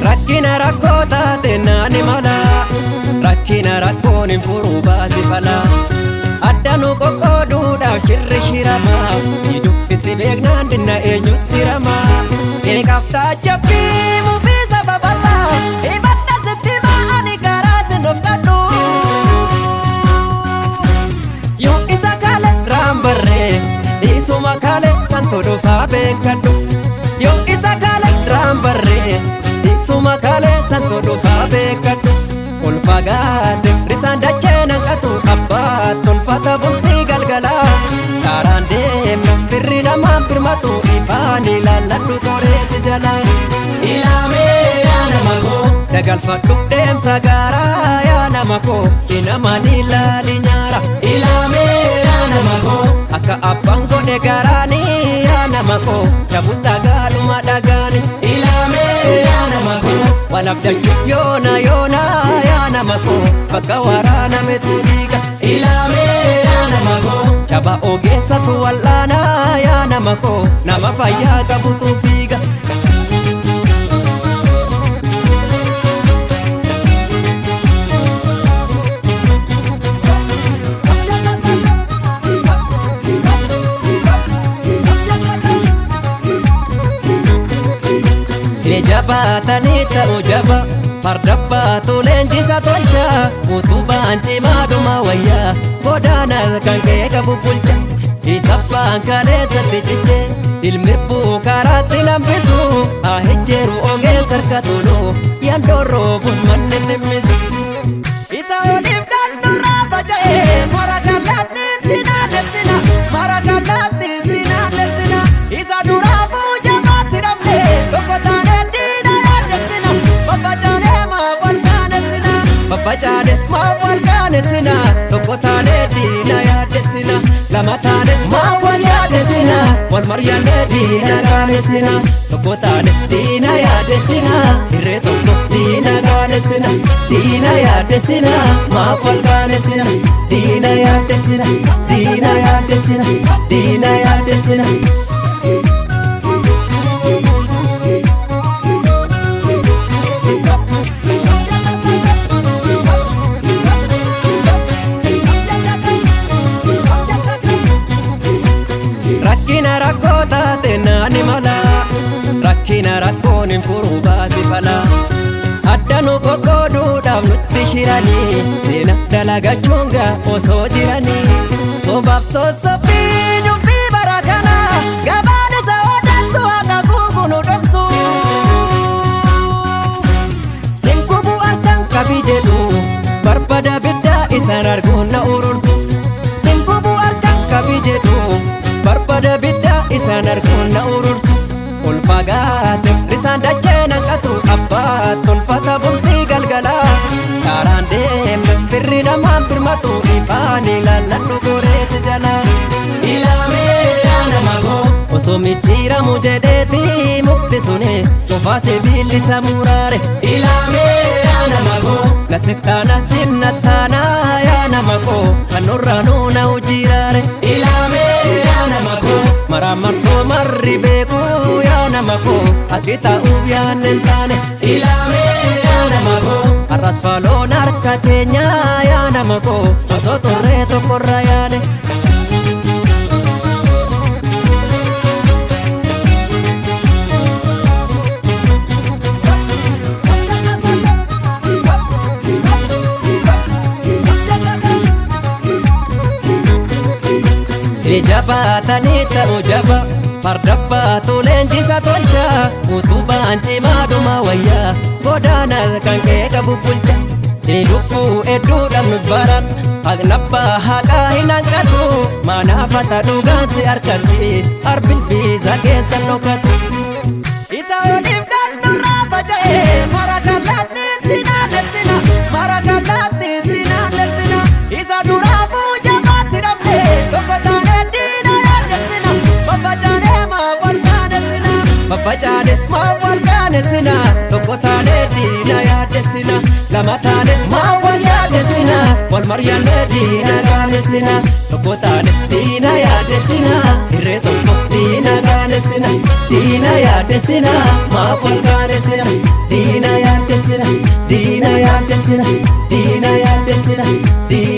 Rakkina rakkoo taate naani mala, rakkina rakkoon hin furuu baasi fala. Adda nu qoqqooduudhaaf shirri shirama, itti beeknaan dinna eenyutti rama. Eeqaaf taajjabbii mufii saba bal'aa, ifadha sitti ma'ani garaa sin of qadhu. Yoo isa kale raambarree, isuma kale santu dhufaa beekadhu. Yoo isa kale raambarree, isuma kale santu dhufaa beekadhu. Ol fagaate risaan dachee naqatu abbaa tolfata bultii galgalaa. Karaan deemna birri namaan birmatu ifaan ilaalladhu qoreessi jalaa. Ilaamee yaa nama koo dagalfadhu deemsa gaaraa yaa nama koo inamaan ilaali nyaara. Ilaamee yaa nama koo akka abbaan godhe garaanii yaa nama koo yabul dhagaadhuma dhagaani. Ilaamee yaa nama koo walabdachuu yoona yoona yaa nama koo bakka waraanametu dhiiga. Ilaamee yaa nama koo jaba ogeessatu wal'aana yaa nama koo nama fayyaa qabutu fiiga. Jabaatanii ta'u jaba farda baatu leenjisa tolcha utubaan cimaadhuma wayyaa godaana kan kee qabu bulcha. Isa abbaan kaleessatti ciche ilmirbuu karaatti lambisu haa hejjeeru ogeessa harka tolu yandoorroo bus manni nimmisu. Isa oliif gannurraa faca'ee mara kallattiitti naannessina mara kallattiitti naannessina isa duraafuu jabaatti dhabne tokko taanee diina yaaddessina faffacaanee maaf wal kaanessina faffacaanee maaf wal kaanessina tokko taanee diina yaaddessina lama taane maaf wal yaaddessina wal maryaannee diina kaanessina tokko taane diina yaaddessina irree tokko diina kaanessina diina yaaddessina maaf wal kaanessina diina yaaddessina diina yaaddessina diina yaaddessina. Rakkina rakkoo taate naani mala, rakkina rakkoon hin furuu baasi fala. Adda nu qoqqooduudhaaf nutti shiranii, seena dalagachuun gaa osoo jiranii. Sobaaf sossobbii dubbii bara kana, gabaan isa odeessu haqa guugu nu dhomsu. Singubu harkaan qabi jedhu, barbada biddaa isaan arguun na urursu. Singubu harkaan qabi jedhu, barbada biddaa isaan arguun na urursu. Ol fagaate risaan dachee naqatu abbaa tolfata bultii galgalaa. Karaan deemna birri namaan birmatu ifaan ilaalladhu goreessi jalaa. Ilaamee yaa nama koo osoo micciiramu jedheeti mukti suni qofaa sibiilli muraare. Ilaamee yaa nama koo nasittaana sinnattaana yaa nama koo kan nurraa nuuna hojiraare. Ilaamee yaa nama koo maraa martoo marri beeku yaa nama koo akki ta'uuf yaanne hin taane. Ilaamee yaa nama koo har'as faaloon harka keenya yaa nama koo osoo turree tokkorra yaane. Jabaatanii ta'u jaba farda baatu leenjisa tolcha utubaan cimaadhuma wayyaa godaana kan kee qabu bulcha. Lubbuu hedduu dhabnus baran haqnabbaa haqaa hin hanqatu manaafata dhugaan si harkatti arbilbiisa keessa dhokatu. Isa oliif gannurraa faca'ee mara kallattiitti naannessina mara Facaane maaf wal qaanesina, tokko taane diina yaaddessina. Lama taane maaf wal yaaddessina, wal mari'annee diina qaanesina. Tokko taane diina yaaddessina, irree tokko diina qaanesina. Diina yaaddessina, maaf wal qaanesina. Diina yaaddessina, diina yaaddessina, diina yaaddessina, diina.